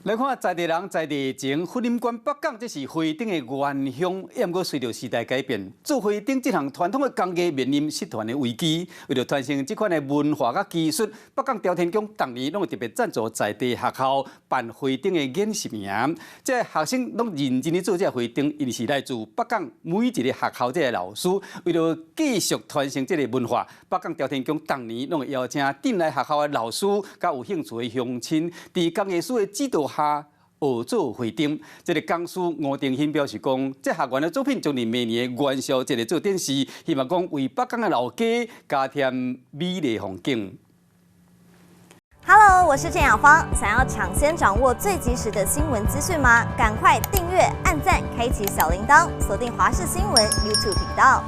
來看在地人在地情，婚姻觀北港這是花燈的原鄉，毋過隨著時代改變，做花燈這項傳統的工藝面臨失傳的危機。為著傳承這款的文化佮技術，北港朝天宮逐年攏會特別贊助在地學校辦花燈的研習營。這個學生攏認真咧做這个花燈，𪜶是來自北港每一个學校這个老師，為著繼續傳承這个文化，北港朝天宮逐年攏會邀請鎮內學校的老師佮有興趣的鄉親，佇工藝師的指導下學做花燈。這个講師吳定興表示講，這學員的作品將佇明年的元宵節做展示，希望講為北港的老街加添美麗風景。 Hello，我是鄭雅芳。想要搶先掌握最及時的新聞資訊嗎？趕快訂閱、按讚、開啟小鈴鐺，鎖定華視新聞 YouTube 頻道。